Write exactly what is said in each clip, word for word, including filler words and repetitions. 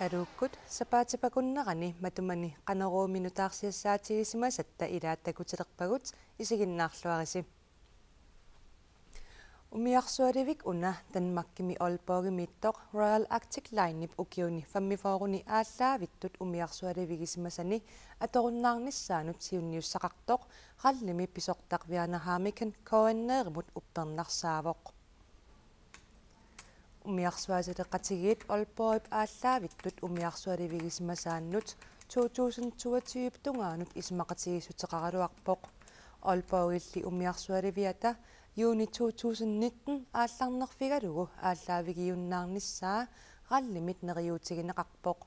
Aluukkut sapaatip akunnerani matumani Qanoroomi nutaarsiassaatigisimasatta ilaat takutilerpagut, isiginnaarluarisi. Umiarsualivik una Danmarkimi Aalborgimiittoq Royal Arctic Linep ukiuni femogfyrreni aallaavittut umiarsualivigisimasani atorunnaarnissaanut siunniussaqartoq rallimi pisortaq Verner Hameken K N R-imut uppernarsaavoq. Umiarsuaatiliqatigiit Aalborgip aallaavittut umiarsualivigisimasaannut to tusind toogtyve tungaanut isumaqatigiissuteqaraluarpoq. Aalborgilli umiarsualiviata juuni to tusind nitten aallarnerfigalugu aallaavigiunnaarnissaa rallimit neriuutigineqarpoq.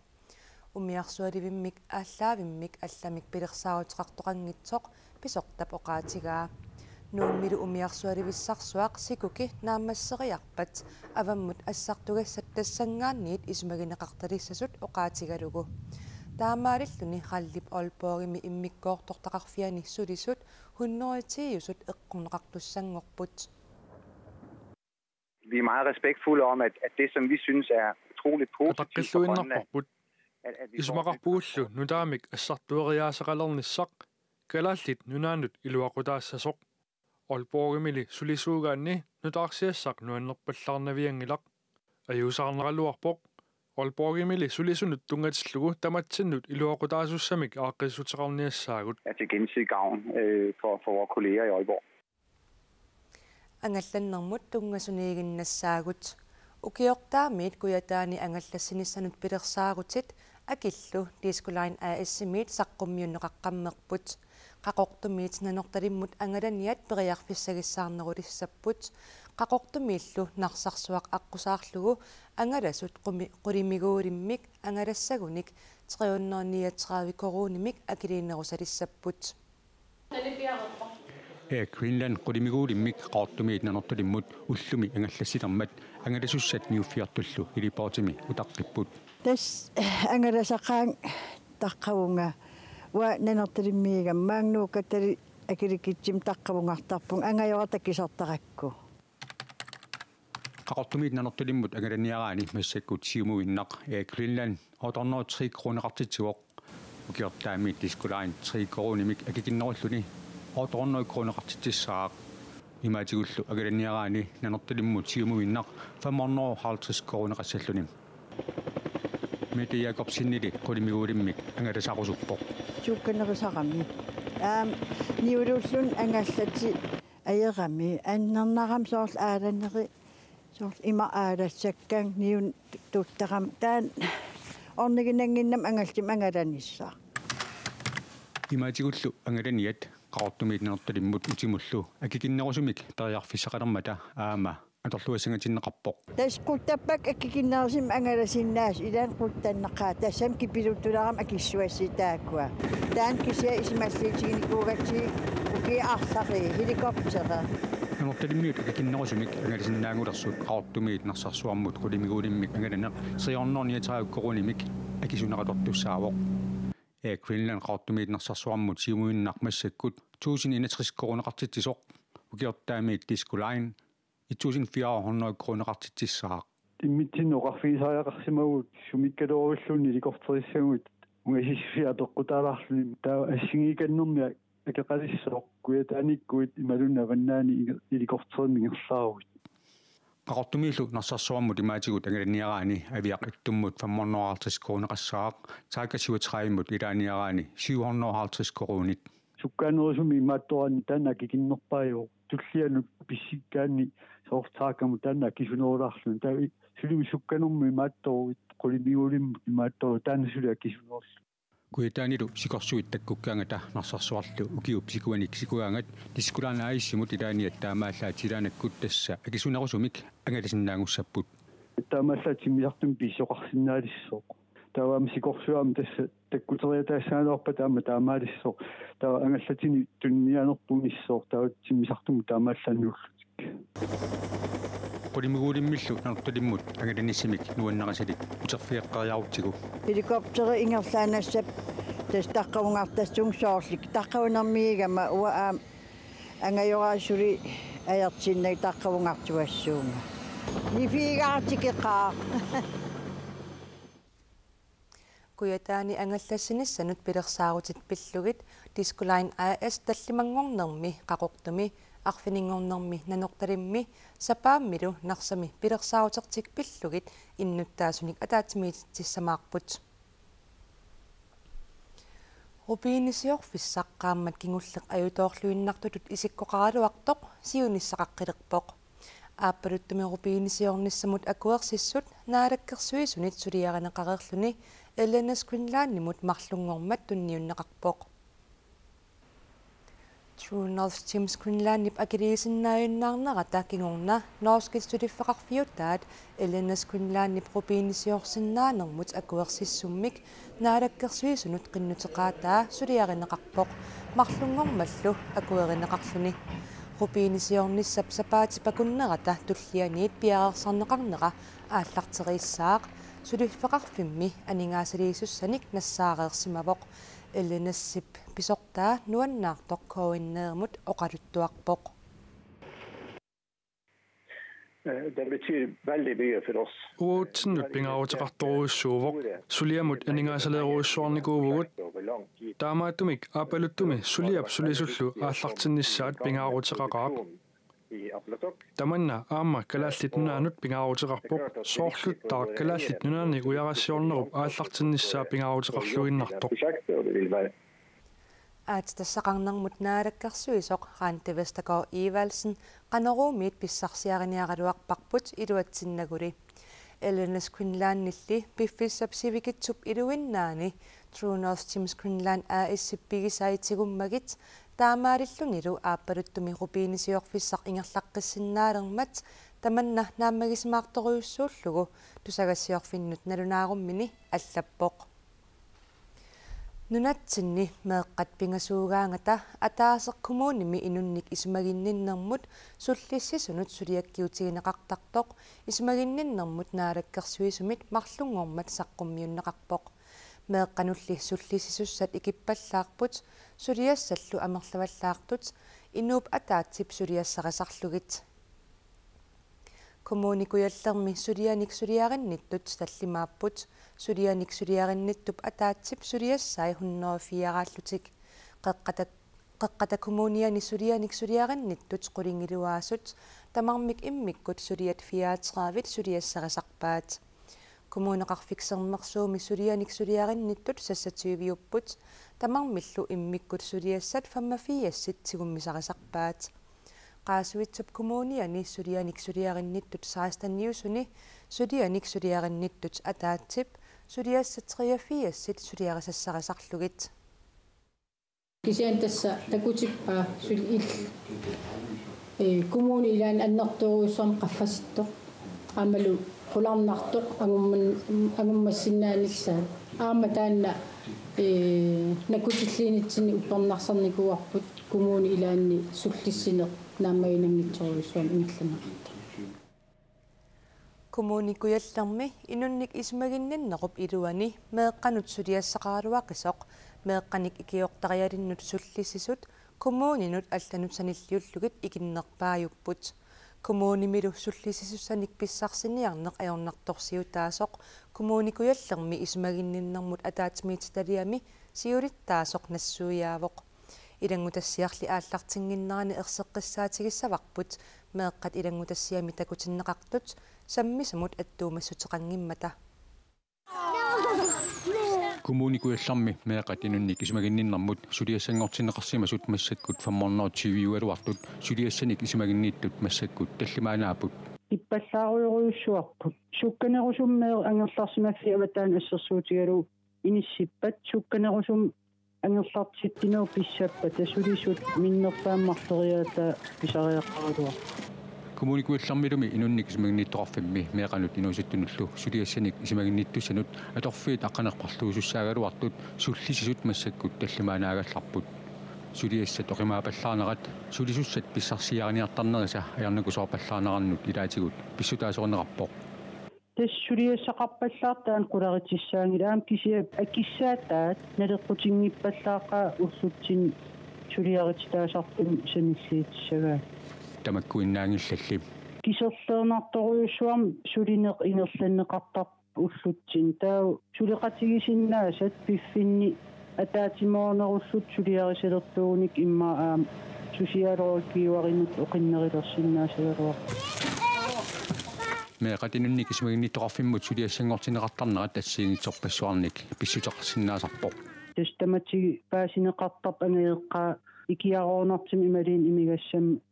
Umiarsualivimmik aallaavimmik allamik pilersaaruteqartoqanngitsoq pisortap oqaatigaa. Nuummilu umiarsualivissarsuaq sikuki naammasseriarpat avammut assartugassat tassanngaanniit isumagineqartalissasut oqaatigalugu. Taamaalilluni rallip Aalborgimi immikkoortortaqarfiani sulisut hundrede ti-usut eqqorneqartussanngorput. Vi er meget respektfulde om, at, at det, som vi synes er utroligt positivt for Grønland, Ataqqilluinnarparput. At, at vi får Isumaqarpugullu nutaamik assartueriaaseqalernissaq Kalaallit Nunaannut iluaqutaassasoq. Aalborgimili sulisuugaanni nutaarsiassaq nuannerpallaarnavianngilaq. Ajuusaarneraluarpoq. Aalborgimili sulisunut tunngatillugu tamatsinnut iluaqutaasussamik aaqqissuteqarniassaagut. Er til gensidig gavn, øh, for, for vores kolleger i Aalborg. Angallannermut tunngasuniiginnassaagut. Ukiortaamiit Kujataani angallassinissanut pilersaarutit akillu Disko Line A/S-imiit saqqummiunneqaqqammerput. Qaqortumiit Nanortalimmut angalaniat periarfissagissaarnerulissapput. Qaqortumiillu Narsarsuaq aqqusaarlugu angalasut qumi-, qulimiguulimmik angalassagunik tre hundrede niogtredive koruunimik akiliinerusalissapput. Air Greenland qulimiguulimmik Qaqortumiit Nanortalimmut ullumi angallassilermat angalasussat niuffiortullu heliportimi utaqqipput. Tassa angalasaqaanga taqqavunga. Uanga Nanortalimmiigama maanga Nuukkatali akilikitsumik taqqavungartarpunga, angajora takusartarakku. Qaqortumiit Nanortalimmut angalaniaraanni massakkut siumuinnaq Air Greenland otte hundrede og tre koruuneqartitsivoq. Ukiortaamiit Disko Line tre koruunimik akikinnerulluni otte hundrede koruuneqartitsissaaq. Imaatigullu angalaniaraanni Nanortalimmut siumuinnaq fem hundrede og halvtreds koruuneqassalluni. Mette Jacobsenili qulimiguulimmik angalasarusuppoq. Suukkanerusarami. Aamma niuluulluni angallatit ajorami, annernarami soorlu aalaneri, soorlu ima aalassakkaanni niunut tuttarami. Taanna orniginannginnami angallamik angalanissaq. Imaatigullu angalaniat Qaqortumiit Nanortalimmut utimullu akikinnerusumik periarfissaqalermata aamma atorluassangatinneqarpoq. Tassa quttappakka akikinnerusumik angalasinnaasut, ilaanni quttanneqaaq, tassami kipiluttulerami akissuassat taakkua. Taanna kisianni isumalluutiginikuugatsigit ukiut arlallit helikopteri. Nanortalimmiut akikinnerusumik angalasinnaagulersut Qaqortumiit Narsarsuarmut qulimiguulimmik angalaneq tre hundrede niogtredive koruunimik akisuneqalertussaavoq. Air Greenland Qaqortumiit Narsarsuarmut siumuinnaq massakkut tusind enogtres koruuneqartitsisoq. Ukiortaamiit Disko Line et tusind fire hundrede koruuneqartitsissaaq. Immitsinnut oqarfigisariaqarsimavugut sumiikkaluaruilluunniit helikopterissaguit ungasissusia apeqqutaalaarluni, taava assigiikannermi akeqalissooq, Kujataaniikkuit imaluunniit avannaani inge-, helikopterimik ingerlaaruit. Qaqortumiillu Narsarsuarmut imaatigut angalaniaraanni Aviaq ettummut fem hundrede og halvtreds koruuneqassaaq, Taiga syvogtredive-mut ilaaniaraanni syv hundrede og halvtreds koruunit. Sukkaanerusumik imaattoraanni taanna akikinnerpaajuvoq, tullianut pissikkaanni soorlu Taigamut taanna akisunerulaarluni. Taava i-, sulimi sukkanermut imaattoruit, qulimiguulimmut imaattoruit, taanna suli akisunerullugu. Kujataanilu sikorsuit takkukkaangata Narsarsuarlu ukiup sikuanik sikugaangat Disko Line A/S-imut ilaaniat taamaallaat silaannakkut tassa akisunerusumik angalasinnaagussapput. Taamaallaat timmisartumik pisoqarsinnaalissaaq. Taava aamma sikorsuit aamma tassa takkuteriataassagaluarpata aamma taamaalissaaq. Taava angallatinik tuniniaanerput unissooq, taava timmisartumut taamaallaat nuullutik. Qulimiguulimmillu Nanortalimmut angalanissamik nuannarisalik uterfigeqqeriarutsigu. Helikopteri ingerlaannassappat tassa taqqavungartassaanga soorlu. Taqqavunermiigama uanga aamma Angajoraasuli ajortiinnagit taqqavungartuassuunga. Nifiigaartikeqaaq. Kujataani angallassinissanut pilersaarutit pillugit Disko Line A/S tallimanngornermi Qaqortumi, arfininngornermi Nanortalimmi, sapaammilu Narsami pilersaarutertik pillugit innuttaasunik ataatsimiititsissamaarput. Rubinisiorfissaq qaammat kingulleq ajutoorluinnartutut isikkoqaraluartoq siunissaqaqqilerpoq. Aappaluttumi rubinisiornissamut akuersissut Naalakkersuisunit suliarineqareerluni L N S Greenlandimut marlunngormat tunniunneqarpoq. True North Gems Greenlandip akiliisinnaajunnaarnerata kingorna norskit suliffeqarfiutaat L N S Greenlandip rubinisiorsinnaanermut akuersissummik Naalakkersuisunut qinnuteqaataa suliarineqarpoq marlunngormallu akuerineqarluni. Rubinisiornissap sapaatip akunnerata tullianiit piareersarneqarnera aallarteriissaaq, suliffeqarfimmi aningaasaliisussanik nassaareersimavoq. L N S-ip pisortaa nuannaartoq K N R-imut oqaluttuarpoq. Det betyr veldig mye for oss. Uatsinnut pingaaruteqartorujussuuvoq, suliamut aningaasaleerujussuarnikuuvugut. Taamaattumik aappaluttumi suliap sulisullu aallartinnissaat pingaaruteqaqaaq. Tamanna aamma Kalaallit Nunaannut pingaaruteqarpoq, soorluttaaq Kalaallit Nunaanni ujarassiornerup aallartinnissaa pingaaruteqarluinnartoq. Aatsitassaqarnermut naalakkersuisoq Randi Vestergaard Evaldsen Qanoruumiit pissarsiariniaraluarparput iluatsinnaguli. L N S Greenlandilli piffissap sivikitsup iluinnaani True North Gems Greenland A/S-ip pigisai tigummagit taamaalillunilu aappaluttumi rubinisiorfissaq ingerlaqqissinnaalermat tamanna naammagisimaartorujussuullugu tusagassiorfinnut nalunaarummini allappoq. Nunatsinni meeqqat pingasuugaangata ataaseq kommunimi inunnik isumaginninnermut sullissisunut suliakkiutigineqartartoq isumaginninnermut naalakkersuisumit marlunngormat saqqummiunneqarpoq. Meeqqanulli sullissisussat ikippallaarput, suliassallu amerlavallaartut, inuup ataatsip suliassarisarlugit. Kommune Kujallermi sulianik suliarinnittut tallimaapput, sulianik suliarinnittup ataatsip suliassai hundrede og fire-raallutik. Qeqqata, Qeqqata Kommuniani sulianik suliarinnittut qulingiluaasut, tamarmik immikkut suliat fireogtredive suliassarisarpaat. Kommuneqarfik Sermersuumi sulianik suliarinnittut seksogtyve-upput, tamarmillu immikkut suliassat femogfirs tigummisarisarpaat. Qaasuitsup Kommuniani sulianik suliarinnittut seksten-iusuni sulianik suliarinnittut ataatsip suliassat treogfirs suliarisassarisarlugit. Kisianni tassa takutippaa suli il-, ee, kommuni ilaanni annertoorujussuarmik qaffasittoq. Aammalu qularnartoq angumman-, angummassinnaanissaa. Aamma taanna, ee, nakkutilliinitsinni uppernarsarnikuuarput kommuni ilaanni sullissineq naammaginanngitsorujussuarmik ingerlanneqartoq. Kommune Kujallermi inunnik isumaginninnerup iluani meeqqanut suliassaqaraluaqisoq meeqqanik ikiortarialinnut sullissisut kommuninut allanut sanilliullugit ikinnerpaajupput. Kommunimilu sullissisussanik pissarsiniarneq ajornartorsiutaasoq Kommune Kujallermi isumaginninnermut ataatsimiititaliami siulittaasoq nassuiaavoq. Ilanngutassiarli aallartinnginnerani erseqqissaatigissavarput meeqqat ilanngutassiami takutinneqartut sammisamut attuumassuteqanngimmata. Kommune Kujallermi meeqqat inunnik isumaginninnermut suliassanngortinneqarsimasut massakkut femhundrede og tyve-ugaluartut suliassanik isumaginnittut massakkut tallimaannaapput. Ippallaarujorujuussuarput. Sukkanerusummeeq angerlarsimaffiup avataani assersuutigalugu inissippat sukkanerusumik angerlartittinerup pissappata sulisut minnerpaamik marloriaataa pisariaqaraluarpoq. Kommune Kujallermilumi inunnik isumaginnittoqarfimmi meeqqanut inuusuttunullu suliassanik isumaginnittussanut atorfiit aqqaneq-parluusussaagaluartut sullissisut massakkut tallimaannaagallarput. Suliassat oqimaapallaarnerat sulisussat pissarsiariniartarnerisa ajornakusoorpallaarnerannut ilaatigut pissutaasorineqarpoq. Tassa suliassaqarpallaartaat qularutissaanngilaq aamma kisianni akissaataat naleqqutinngippallaaqaat ullutsinni suliarititaasartuni sanilliutissagaat. Tamakkuinnaanngillalli. Kiserliinnartorujussuarmik sulineq ingerlanneqartarpoq ullutsinni. Taava suleqatigisinnaasat piffinni ataatsimoornerullutik suliarisalertuugunik immaqa aamma socialrådgiverinut oqinnerulersinnaasagaluarpoq. Meeqqat inunnik isumaginnittoqarfimmut suliassanngortinneqartarnerat assigiinngitsorpassuarnik pissuteqarsinnaasarpoq. Tassa tamatigut paasineqartarpoq angajoqqaat ikiaroornartumik imaluunniit imigassamik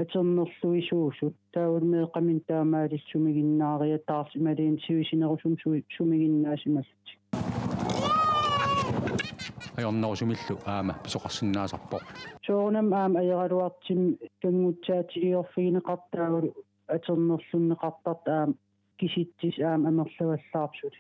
atornerluisuusut. Taavalu meeqqaminnik taamaalillutik sumiginnaariataarlutik imaluunniit sivisunerusumik su-, sumiginnaasimallutik. Ajornerusumillu aamma pisoqarsinnaasarpoq. Soorunami aamma ajoraluartumik kanngutsaatigiorfigineqartarpoq, taavalu atornerlunneqartartoq aamma kisitsisit aamma amerlavallaarput suli.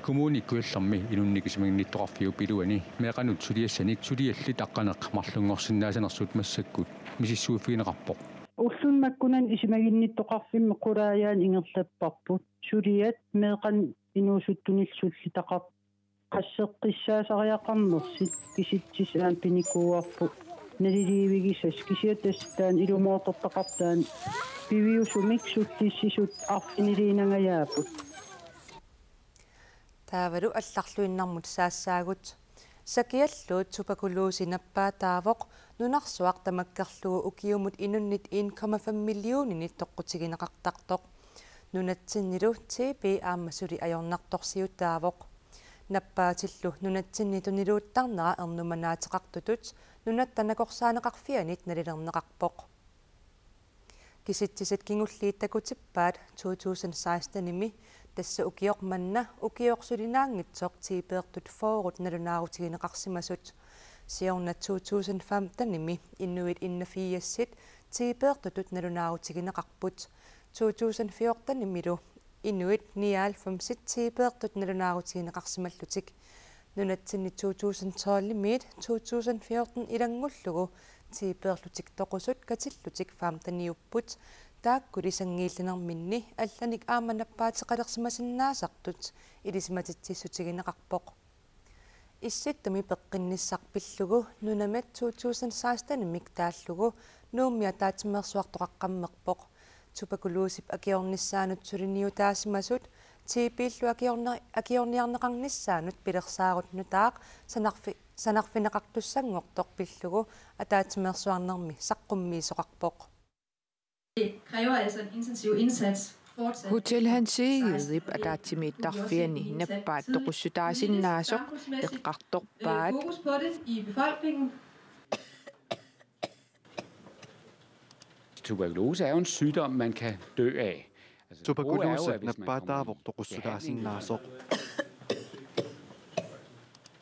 Kommune Kujallermi inunnik isumaginnittoqarfiup iluani meeqqanut suliassanik suliallit aqqaneq-marlunngorsinnaasanersut massakkut misissuiffigineqarpoq. Ulluni makkunani isumaginnittoqarfimmi qulaajaani ingerlapparput. Suliat meeqqanut inuusuttunillu sullitaqarput. Qasseqqissaasariaqarnersut kisitsisit aamma pinikuuarput naliliivigisassat, kisianni tassa taanna ilumoortortaqartoq taanna piviusumik sullissisut arfiniliinangajaapput. Taavalu allarluinnarmut saassaagut. Sakialluut tuberkulose nappaataavoq nunarsuaq tamakkerlugu ukiumut inunnit en komma fem millioninit toqqutigineqartartoq. Nunatsinnilu T B aamma suli ajornartorsiutaavoq. Nappaatillu nunatsinni tuniluuttarnera ernumanaateqartutut Nunatta Nakorsaaneqarfianit nalilerneqarpoq. Kisitsisit kingulliit takutippaat to tusind sekstenimi, tassa ukioq manna ukioq sulinaanngitsoq T B-rtut fyrret nalunaarutigineqarsimasut. Siorna to tusind femtenimi inuit enogfirsit T B-rtutut nalunaarutigineqarput. To tusind fjortenimilu inuit nioghalvfemsit T B-rtut nalunaarutigineqarsimallutik. Nunatsinni to tusind tolvimiit to tusind fjorten ilanngullugu T B-rlutik toqusut katillutik femteniupput, taakkuli sanngiillinerminni allanik aamma nappaateqalersimasinnaasartut ilisimatitsissutigineqarpoq. Issittumi peqqinnissaq pillugu nunamit to tusind sekstenimik taallugu Nuummi ataatsimeersuartoqaqqammerpoq. Tuberkulosip akiornissaanut suliniutaasimasut T B-llu akiorni-, akiorniarneqarnissaanut pilersaarut nutaaq sanarfi-, sanarfineqartussanngortoq pillugu ataatsimeersuarnermi saqqummiisoqarpoq. Det kræver altså en intensiv indsats fortsat. Hotel Hans Egedep ataatsimiittarfiani nappaat toqussutaasinnaasoq eqqartorpaat. Fokus på det i befolkningen. Tuberkulose er jo en sygdom, man kan dø af. Altså, det gode er jo, at hvis man kommer i behandling, så Tuberkulose nappaataavoq toqussutaasinnaasoq.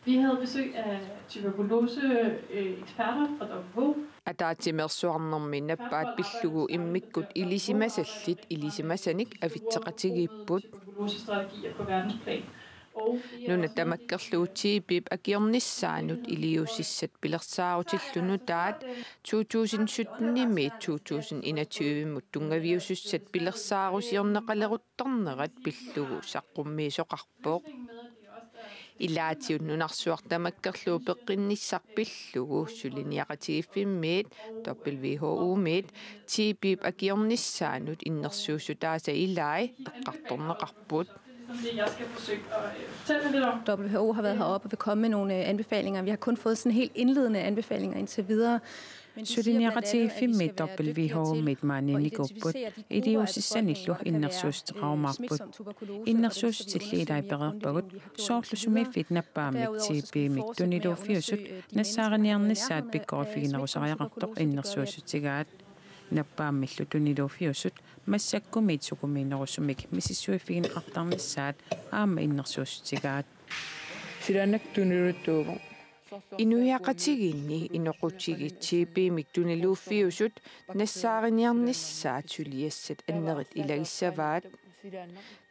Vi havde besøg af tuberkulose, øh, eksperter fra W H O. Ataatsimeersuarnermi nappaat pillugu immikkut ilisimasallit ilisimasanik avitseqatigiipput. Tuberkulosestrategier på verdensplan. Nunat tamakkerlugu T B-p akiornissaanut iliuusissat pilersaarutillu nutaat to tusind syttenimiit to tusind enogtyvemut tunngaviusussat pilersaarusiorneqaleruttornerat pillugu saqqummiisoqarpoq. Ilaatigut nunarsuaq tamakkerlugu peqqinnissaq pillugu suliniaqatigiiffimmiit W H O-miit T B-p akiornissaanut innersuussutaasa ilai eqqartorneqarput. W H O har været heroppe og vil komme med nogle, øh, anbefalinger. Vi har kun fået sådan helt indledende anbefalinger indtil videre. Men de siger blandt andet, at vi skal være dygtigere til at identificere de grupper, hvor at, øh, smitsomme tuberkulose kan være, øh, smitsom tuberkulose, og det betyder, at vi skal have en større beskyttelse og så videre. Derudover så skal vi fortsætte med at undersøge, øh, de mennesker, der har været i nærheden af, af smitsom tuberkulose. Det gør vi allerede. Nappaammillu tuniluuffiusut nassaarinniarnissaat pikkoriffiginerusareerartoq innersuussutigaat. Nappaammillu tuniluuffiusut massakkumiit sukumiinerusumik misissuiffigineqartarnissaat aamma innersuussutigaat. Silaannakkut tuniluuttuuvoq. Inuiaqatigiinni inoqutigiit T B-mik tuniluuffiusut nassaarinniarnissaat suliassat annerit ilagissavaat.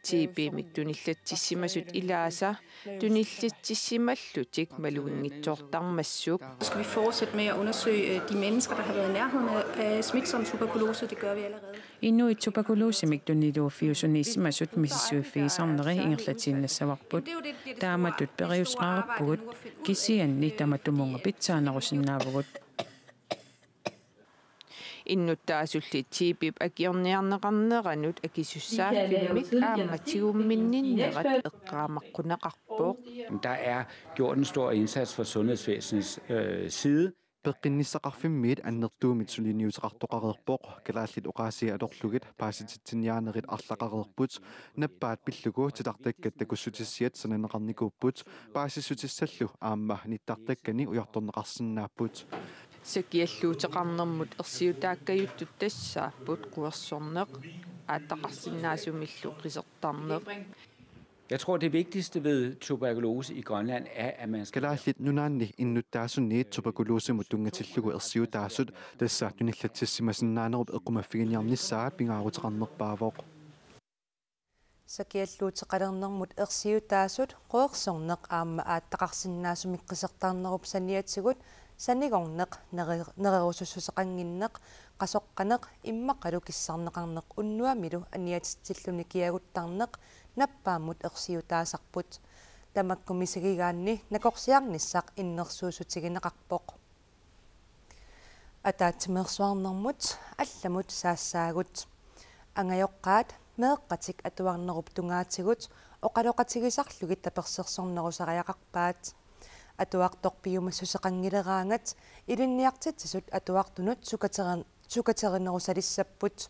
T B-mik tunillatsissimasut ilaasa tunillatsissimallutik maluginngitsoortarmassuk. Så skal vi fortsætte med at undersøge, øh, de mennesker, der har været i nærheden af, af smitsom tuberkulose. Det gør vi allerede. Inuit tuberkulosemik tuniluuffiusuniissimasut misissuiffigisarneri ingerlatiinnassavarput. Taamatut periuseqarpugut, kisianni tamatumunnga pitsaanerusinnaavugut. Innuttaasulli T B-p akiorniarneqarneranut akisussaaffimmik aamma tigumminninnerat eqqaamaqquneqarpoq. Der er gjort en stor indsats fra sundhedsvæsenets øh, side. Peqqinnissaqarfimmiit annertuumik suliniuteqartoqareerpoq, kalaallit oqaasii atorlugit paasititsiniaanerit arlaqareerput, nappaat pillugu titartakkat takussutissiat sananeqarnikuupput, paasissutissallu aamma nittartakkani ujartorneqarsinnaapput. Sakialluuteqarnermut ersiutaakkajuttut tassaapput quersorneq, aattaqarsinnaasumillu qisertarneq. Jeg tror, det vigtigste ved tuberkulose i Grønland er, at man skal... Kalaallit Nunaanni innuttaasunniit tuberkulosemut tunngatillugu ersiutaasut tassa tunillatsissimasinnaanerup eqqumaffiginiarnissaa pingaaruteqarnerpaavoq. Sakialluuteqalernermut ersiutaasut quersorneq aamma aattaqarsinnaasumik qisertarnerup saniatigut sanigorneq, nere-, nererusussuseqannginneq, qasoqqaneq immaqalu kissarneqarneq unnuamilu aniatitsilluni kiaguttarneq nappaammut ersiutaasarput. Tamakku misigigaanni nakorsiarnissaq innersuussutigineqarpoq. Ataatsimeersuarnermut allamut saassaagut. Angajoqqaat meeqqatik atuarnerup tungaatigut oqaloqatigisarlugit tapersersornerusariaqarpaat. Atuartoq piumassuseqanngileraangat ilinniartitsisut atuartunut sukaterin-, sukaterinerusalissapput.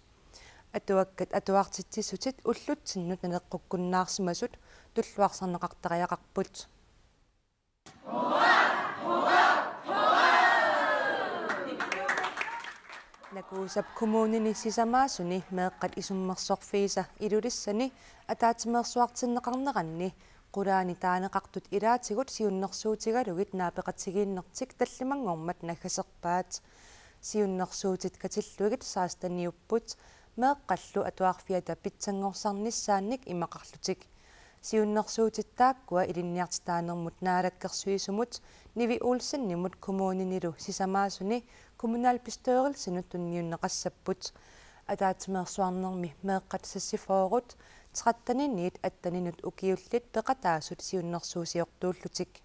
Atuakkat atuartitsisutit ullutsinnut naleqqukkunnaarsimasut tulluarsarneqartariaqarput. Nakuusap kommunini sisamaasuni meeqqat isummersorfiisa Ilulissani ataatsimeersuartinneqarneranni qulaani taaneqartut ilaatigut siunnersuutigalugit naapeqatigiinnertik tallimanngormat naggaserpaat. Siunnersuutit katillugit seksteniupput, meeqqallu atuarfiata pitsanngorsarnissaannik imaqarlutik. Siunnersuutit taakkua ilinniartitaanermut Naalakkersuisumut Nivi Olsenimut kommuninilu sisamaasuni kommunalbestyrelsinut tunniunneqassapput. Ataatsimeersuarnermi meeqqat seksogfyrre, tretteniniit atteninut ukiullit peqataasut siunnersuusiortuullutik.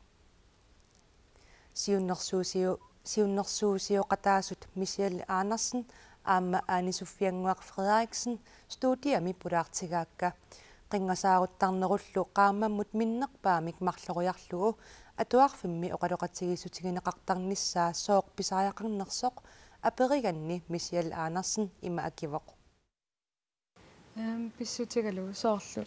Siunnersuusiu-, siunnersuusioqataasut Michelle Andersen aamma Ane Sofiannguaq Frederiksen studiami pulaartigaakka. Qinngasaaruttarnerullu qaammammut minnerpaamik marloriarlugu atuarfimmi oqaloqatigiissutigineqartarnissaa sooq pisariaqarnersoq aperiganni Michelle Andersen ima akivoq. Ehm, pissutigalugu soorlu.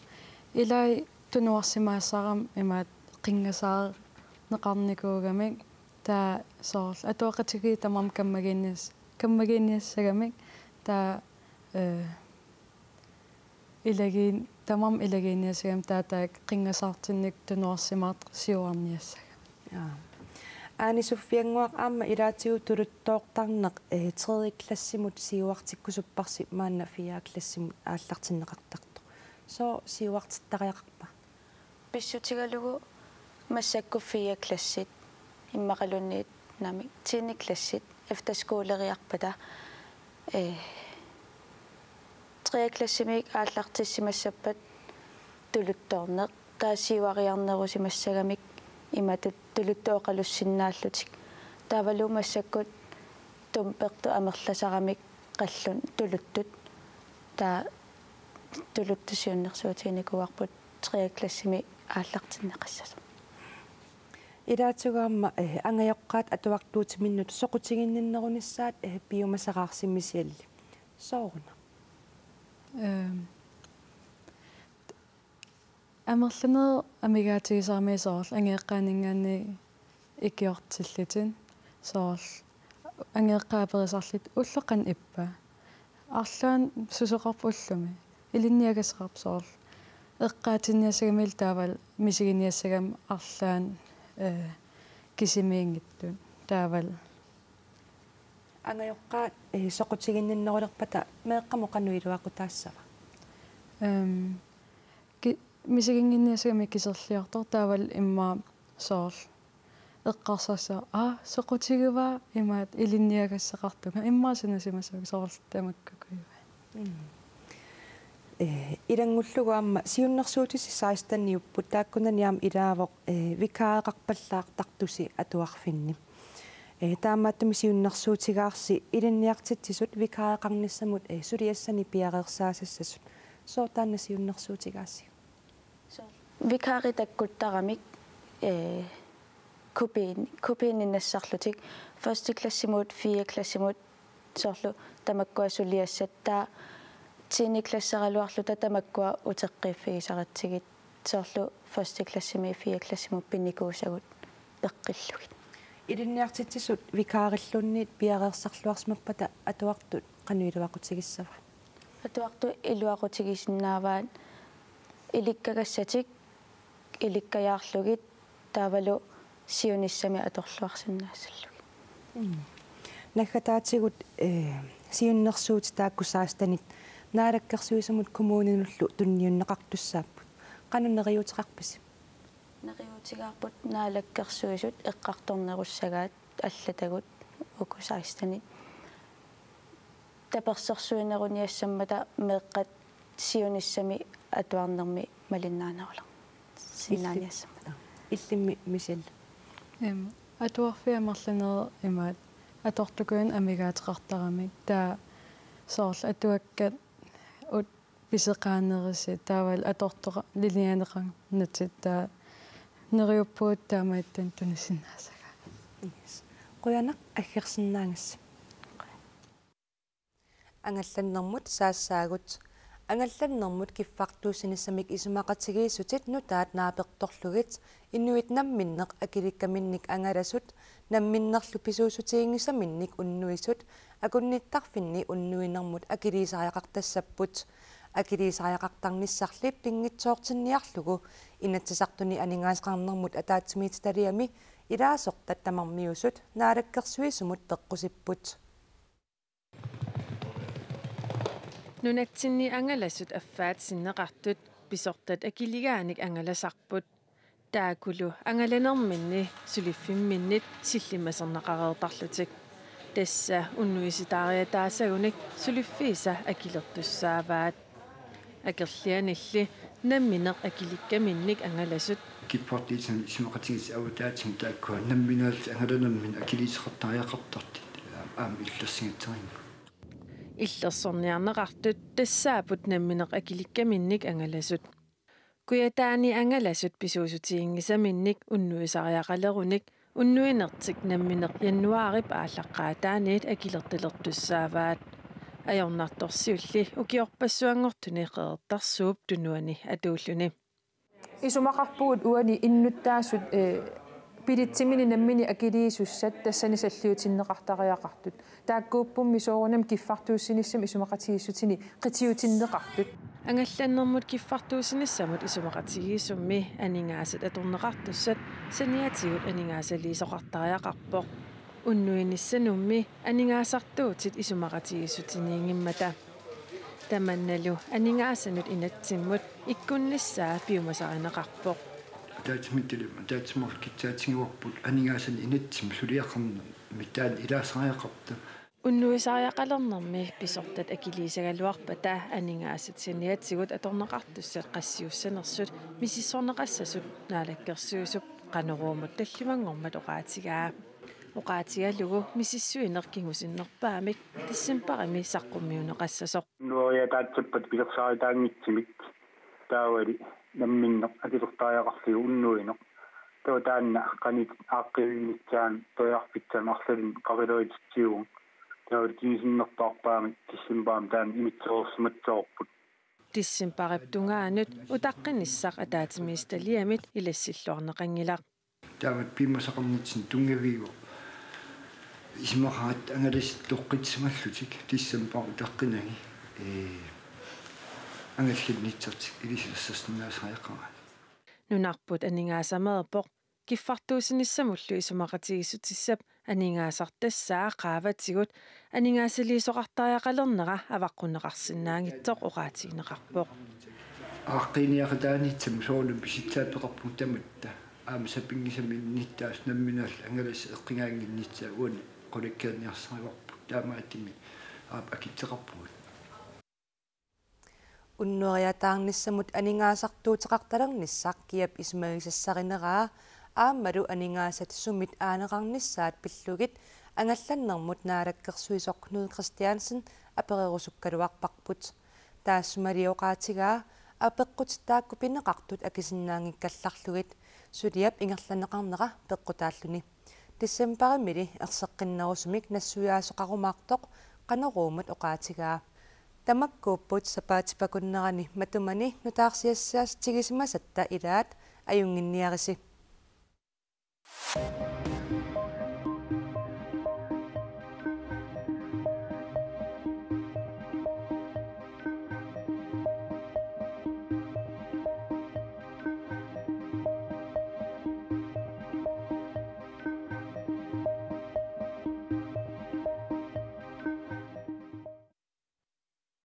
Ilai tunuarsimaasarami imaat qinngasaarneqarnikuugamik taava soorlu atuaqatigiit tamarmik kammagiinnias-, kammagiinniassagamik taava, eh, ilagiin-, tamarmik ilagiinniassagamik taava taakku qinngasaartinnik tunuarsimaartut siuarniassagami. Jaa. Ane Sofiannguaq, aamma ilaatigut tuluttoortarneq, eh, tredje klassimut siuartikkusupparsi maanna fjerde klassimut aallartinneqartartoq. Sooq siuartittariaqarpa? Pissutigalugu massakkut fjerde klassit immaqaluunniit naamik tiende klassit efterskoleriarpata, eh, tredje klassimiit aallartissimassappat tuluttoorneq, taava siuariarnerusimassagamik imatut tuluttut oqalussinnaallutik. Taavalu massakkut tumpertut amerlasaramik qallunut tuluttut. Taava tuluttut siunnersuutiginikuuarput tredje klassimi aallartinneqassasoq. Ilaatigut aamma, eh, angajoqqaat atuartuutiminnut soqutiginninnerunissaat, eh, piumasaqaarsimisialli. Sooruna? Ehm, amerlanerit amigaatigisarami soorlu angajoqqaaninngaanniit ikiortillutik soorlu angajoqqaat aperisarlutik ulloq qanoq ippa. Arlaannik susoqarpa ullumi. Ilinniagassaqarpa soorlu. Eqqaatinniassagamilu taavalu misiginiassagami arlaannik, eh, kisimiinngitsut. Taavalu. Angajoqqaat, eh, soqutiginninnerulerpata meeqqamut qanoq iluaqutaassava? Ehm, ki-, misiginnginniassagami kiserliortoq taavalu immaqa soorlu eqqarsarsivoq, aa, soqutigivaa imaattoq ilinniagassaqartunga, immaqa sanasimasavik soorlu tamakkuugaat. Mm. Eh, ilanngullugu aamma siunnersuutissi seksteniupput, taakkunani aamma ilaavoq, eh, vikaareqarpallaartartusi atuarfinni. Ee, taamaattumik siunnersuutigaarsi ilinniartitsisut vikaareqarnissamut, ee, suliassani piareersaasassasut. Sooq taanna siunnersuutigaarsi? Vikaarit takkuttaramik, ee, kopi-, kopiinnassarlutik første klassimut, fjerde klassimut, soorlu tamakkua suliassat, taava tiende klasseraluarluta tamakkua uteqqiiffigisaratsigit, soorlu første klassimi fjerde klassimut pinnikuusagut peqqillugit. Ilinniartitsisut vikaarilluunniit piareersarluarsimappata atuartut qanoq iluaqutigissavaat? Atuartut iluaqutigisinnaavaat ilikkagassatik ilikkajaarlugit taavalu siunissami atorluarsinnaassallugit. Mm. Naggataatigut, ee, siunnersuutit taakku sekstenit Naalakkersuisumut kommuninullu tunniunneqartussaapput. Qanoq neriuuteqarpisi? Neriuutigaarput Naalakkersuisut eqqartornerussagaat allatagut uku sekstenit. Tapersersuineruniassammata meeqqat siunissami atuarnermi malinnaaneruler-, sinnaaniassammata. Illimmi Michelle? Em, atuarfiit amerlanerit imaat atortukujunnit amigaateqartaramik, taava soorlu atuakkat ut piseqaanerisi taavalu atortoqa-, linjeerneqarnatik, taava neriuppugut taamaattut tunisinnaasagaat. Yes. Qujanaq, aggersinnaagassi. Angallannermut saassaagut. Angallannermut kiffartuussinissamik isumaqatigiissutit nutaat naapertorlugit inuit namminneq akilikkaminnik angalasut, namminnerlu pisuussutiginngisaminnik unnuisut, akunnittarfinni unnuinermut akiliisariaqartassapput. Akiliisariaqartarnissarli pinngitsoortinniarlugu Inatsisartuni aningaasaqarnermut ataatsimiititaliami ilaasortat tamarmiusut Naalakkersuisumut peqqusipput. Nunatsinni angalasut affaat sinneqartut pisortat akiligaanik angalasarput. Taakkulu angalanerminni suliffimminnit sillimmaserneqareertarlutik. Tassa unnuisitaariataasagunik suliffiisa akilertussaavaat. Akerlianilli namminneq akilikkaminnik angalasut. Kiffartuussineq isumaqatigiissut avataatigut taakkua namminneq angalanerminni akiliiseqartariaqartartut aamma illersingatserimmat. Illersorniarneqartut tassaapput namminneq akilikkaminnik angalasut. Kujataani angalasut pisuussutiginngisaminnik unnuisariaqalerunik unnuinertik namminneq januaarip aallaqqaataaniit akilertalertussaavaat. Ajornartorsiulli ukiorpassuanngortuni Qeqertarsuup Tunuani atuulluni. Isumaqarpugut uani innuttaasut, eh, bilitsimini nammineq akiliisussat tassani salliutinneqartariaqartut. Taakkuuppummi soorunami kiffartuussinissamut isumaqatigiissutinik qitiutinneqartut. Angallannermut kiffartuussinissamut isumaqatigiissummi aningaasat atorneqartussat saniatigut aningaasaliisoqartariaqarpoq. Unnuinissanummi aningaasartuutit isumaqatigiissutiniinngimmata. Tamannalu aningaasanut inatsimmut ikkunnissaa piumasarineqarpoq. Ataatsimiititaliami ataatsimoorluta kitsaatigivarput aningaasanik inatsimmik suliaqarnermik taanna ilaasariaqartoq. Unnuisariaqalernermi pisortat akiliisagaluarpata aningaasat saniatigut atorneqartussat qassiussanersut misissorneqassasut Naalakkersuisup Qanoruumut tallimanngormat oqaatigaa. Oqaatigalugu misissuineq kingusinnerpaamik decembarimi saqqummiunneqassasoq. Unnuiaataatsippat pilersaarutaanngitsumik taavali namminneq akilertariaqarlugu unnuineq. Taava taanna qanoq aaqqiinnissaanik periarfissanik arlalinnik qaqileritsitsivugut. Taavali kingusinnerpaamik decembarimi taanna imitsereersimassavarput. Decembarip tungaanut utaqqinissaq ataatsimiititaliamit ilassilluarneqanngilaq. Taamatut piumasaqarnitsinni tunngaviuvoq isumaqaratta angalasut toqqitsimallutik decembarip utaqqinani, ee, angallannissatik ilisarsinnaasariaqaraat. Nunarput aningaasameerpoq kiffartuussinissamullu isumaqatigiissutissap aningaasartassaa qaavatigut aningaasaliisoqartariaqalernera avaqqunneqarsinnaanngitsoq oqaatigineqarpoq. Aaqqiiniaqataanissannut soorunami pisitsaappeqarpugut tamatta. Aamma sapinngisamik innuttaasut nammineerluni angalasut eqqugaannginnissaat uani qulakkeerniarsarivarput. Taamaattumik aap akitseqarpugut. Unnuiaataarnissamut aningaasartuuteqartalernissaq kiap isumagisassarineraa aammalu aningaasat sumit aaneqarnissaat pillugit angallannermut naalakkersuisoq Knud Kristiansen apererusukkaluarparput. Taassumali oqaatigaa apeqqut taakku pineqartut akisinnaanngikkallarlugit, suliap ingerlanneqarnera peqqutaalluni. Decembarimili erseqqinnerusumik nassuiaasoqarumaartoq Qanoruumut oqaatigaa. Tamakkuupput sapaatip akunnerani matumani nutaarsiassaatigisimasatta ilaat, ajunnginniarisi.